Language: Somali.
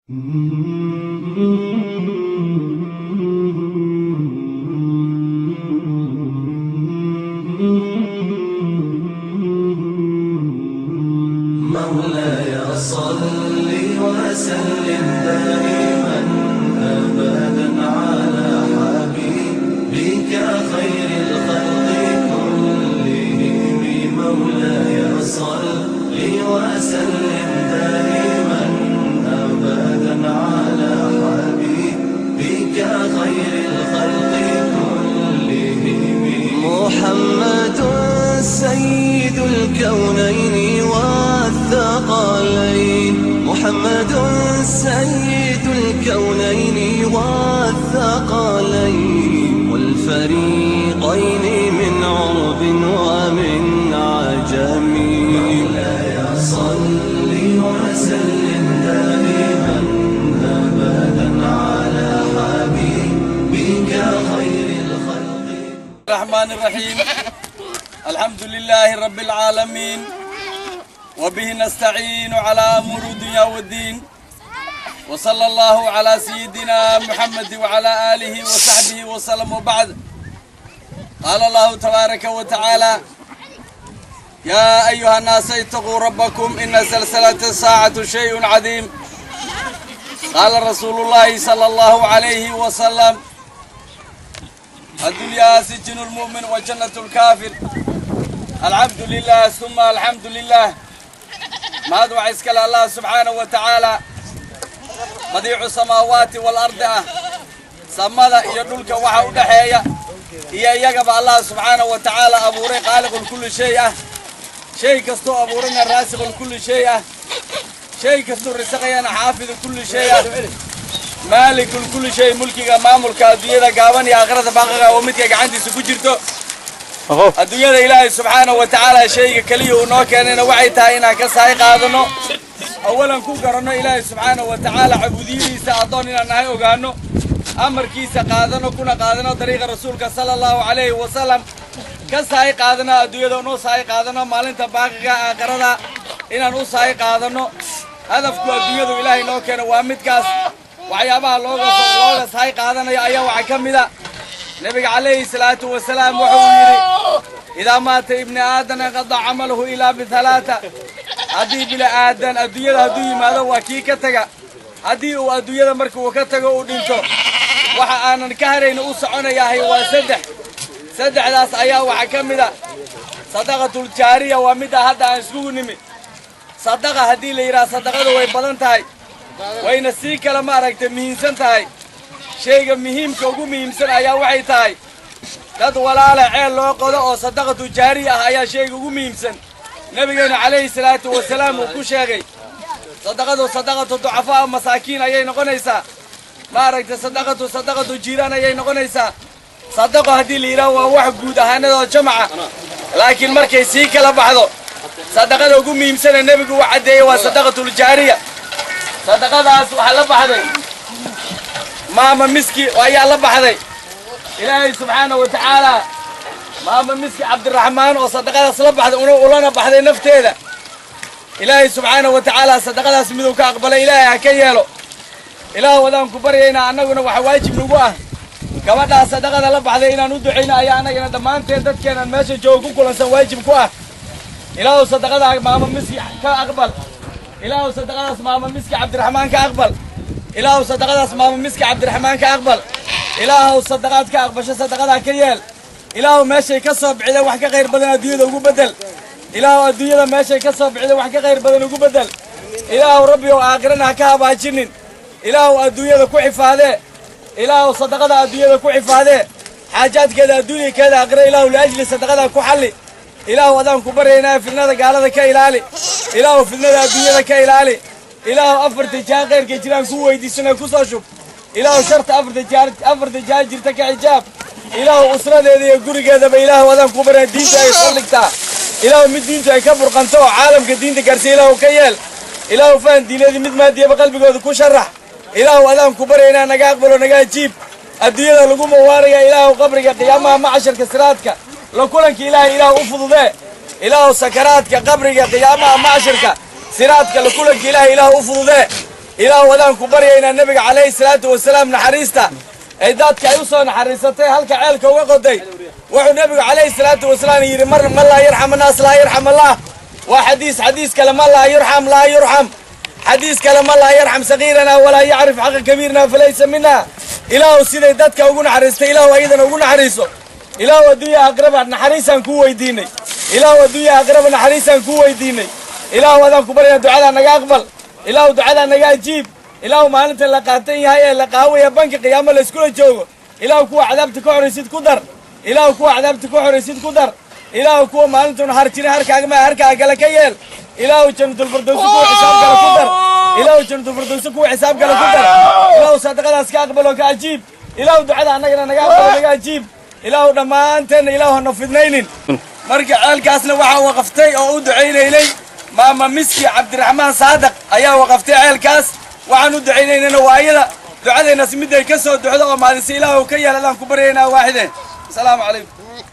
مولاي صل وسلم دائما ابدا على حبيبك خير الخلق كلهم. مولاي صل وسلم دائما ابدا على حبيبك خير الخلق كلهم. محمد سيد الكونين والثقلين، محمد سيد الكونين والثقلين، والفريقين من عرب ومن عجم. مولاي صل وسلم دائما أبدا على حبيبك خير الخلق. الرحمن الرحيم. الحمد لله رب العالمين، وبه نستعين على أمور الدنيا والدين، وصلى الله على سيدنا محمد وعلى آله وصحبه وسلم، وبعد. قال الله تبارك وتعالى: يا أيها الناس اتقوا ربكم إن زلزلة الساعة شيء عظيم. قال رسول الله صلى الله عليه وسلم: الدنيا سجن المؤمن وجنة الكافر. الحمد لله ثم الحمد لله. Mahad waxaa iska leh Allah subxaanahu wa tacaala, badiicu samaawaati wal-ardi ah, samada iyo dhulka waxa u dhexeeya iyo iyagaba Allah subxaanahu wa tacaala abuuray, khaaliqul kulli shay ah, shay kastoo abuurayna raasiqul kulli shay ah, shay kastuu risaqayana xaafidu kulli shay ah, maalikul kulli shay, mulkiga maamulka adduunyada gaaban iyo aakhirada baaqiga oo midka gacantiisa ku jirto. Adduunyada Ilaahay subxaanahu wa tacaala shayga keliya uu noo keenayna waxay tahay inaan ka sahay qaadano, awalan ku garanno Ilaahay subxaanahu wa tacaala cabuudiyadiisa, addoon inaan nahay ogaano, amarkiisa qaadano, kuna qaadano dariiqa rasuulka sala Allahu calayhi wasalam, ka sahay qaadano adduunyada, noo sahay qaadano maalinta baaqiga aakhirada inaan u sahay qaadano. Hadafku adduunyadu Ilaahay noo keeno waa midkaas. Waxyaabaha looga sahay qaadanayo ayaa waxaa ka mid a, Nabiga calayhi salaatu wasalaam wuxuu yidhi: idaa maata ibni aadan inqadaca camaluhu ilaa bithalaata. Haddii bini aadan adduunyada hadduu yimaado waa kii ka taga, haddii uu adduunyada marka uu ka tago uu dhinto, waxa aanan ka harayna u soconayahay waa saddex. Saddexdaas ayaa waxaa ka mid a sadaqatuljaariya, waa midda hadda aan iskugu nimi. Sadaqa haddii la yidhaha, sadaqadu way badan tahay, wayna sii kale ma aragtay muhiimsan tahay. Shayga muhiimka ugu muhiimsan ayaa waxay tahay dad walaala ceel loo qodo oo sadaqatu jaariya ah ayaa shayga ugu muhiimsan. Nabigeenu calayhi salaatu wasalaam uu ku sheegay sadaqadu sadaqatu ducafaa masaakiin ayay noqonaysaa, ma aragtay, sadaqatu jiiraan ayay noqonaysaa. Sadaqo haddii la yidhaho waa wax guud ahaanadoo jamaca, laakiin markay sii kala baxdo, sadaqada ugu muhiimsana nebigu u caddeeyey waa sadaqatuljaariya. Sadaqadaas waxaa la baxday Maama Miski ayaa la baxday. Ilaahay subxaana wa tacaala Maama Miski Cabdiraxmaan oo sadaqadaas la baxday una ulana baxday nafteeda, Ilaahay subxaana wa tacaala sadaqadaas miduu ka aqbalay Ilaahay ha ka yeelo. Ilaah wadaan ku baryaynaa. Annaguna waxa waajib nagu ah gabadhaas sadaqada la baxday inaan u ducayno ayaa annagana dhammaanteen dadkeenan meesha jooga ku kulansan waajib ku ah. Ilaahu sadaqada Maama Miski ka aqbal. Ilaahu sadaqadaas Maama Miski Cabdiraxmaan ka aqbal. Ilaahu sadaqadaas Maama Miski Cabdiraxmaan ka aqbal. Ilaahu sadaqaad ka aqbasho sadaqadaa ka yeel. Ilaahu meeshay ka soo bixida wax ka khayr badan adduunyada ugu beddel. Ilaahu adduunyada meeshay ka soo bixida wax ka khayr badan ugu beddel. Ilaahu Rabbi ow aakhirana ha ka habaajinin. Ilaahu adduunyada ku xifaadee. Ilaahu sadaqada adduunyada ku xifaadee. Xaajaadkeeda adduunyakeeda aakhira Ilaahu liajli sadaqada ku xalli. Ilaahu adaan ku baryaynaa, fitnada gaalada ka ilaali. Ilaahu fitnada adduunyada ka ilaali. Ilaahu afarta jiha khayrka jiraan ku weydiisana ku soo shub. Ilaahu sharta afarta jiha jirta ka xijaab. Ilaahu usradeeda iyo gurigeedaba Ilaahu adaan ku baryaa, diinta ay saldhigtaa Ilaahu mid diintu ay ka burqanto oo caalamka diinta gaarsiiya Ilaahu ka yeel. Ilaahu fahan diineedii mid maadiyaba qalbigooda ku sharax. Ilaahu adaan ku baryaynaa, naga aqbalo, naga ajiib. Adduunyada lagu mawaaraya, Ilaahu qabriga, qiyaamaha, macsharka, siraadka la kulanka Ilaahay Ilaahu u fududee. Ilaahu sakaraadka, qabriga, qiyaamaha, macsharka, siraadka la kulanka Ilaahay Ilaahu u fududee. Ilaahu adaan ku baryaynaa Nebiga calayhi salaatu wasalaam naxariista ay daadka ay u soo naxariisatay halka ceelka uga qoday. Wuxuu Nebigu calayhi salaatu wasalaam yidhi: mar man laa yarxam annaas laa yarxam Allah. Waa xadiis. Xadiis kale: man laa yurxam laa yurxam. Xadiis kale: man laa yarxam sagiirana walaa yacrif xaqa kabiirna falaysa mina. Ilaahu siday dadka ugu naxariistay, Ilaahu ayadana ugu naxariiso. Ilaahu adduunya aakhiraba naxariisaan kuu weydiinay. Ilaahu adduunya aakhiraba naxariisaan kuu weydiinay. Ilaahu adaan ku baryaa, ducadaa naga aqbal. Ilaahu ducadaa naga ajiib. Ilaahu maalinta la qaatan yahay ee la qaawaya, banka qiyaamo la iskula joogo, Ilaahu kuwa cadaabta ka xoraysid ku dar. Ilaahu kuwa cadaabta ka xoraysid ku dar. Ilaahu kuwa maalintuna har jirin harkaagama harkaaga gala ka yeel. Ilaahu Jannatulfirdowsi kuwa xisaab gala ku dar. Ilaahu Jannatulfirdowsi kuwa xisaab gala ku dar. Ilaahu sadaqadaas ka aqbalo, ka ajiib. Ilaahu ducada annagana naga aqbalo, naga ajiib. Ilaahu dhammaanteenna, Ilaahu hana fidnaynin. Marka ceelkaasna waxaa waqaftay oo u ducaynaynay Maama Miski Cabdiraxmaan Saadaq ayaa waqaftay ceelkaas. Waxaan u ducaynaynana waa ayada. Ducadeennas miday ka soo ducdo oo maadisa Ilaahu ka yeel adaan ku baryaynaa waaxideen. Asalaamu calaykum.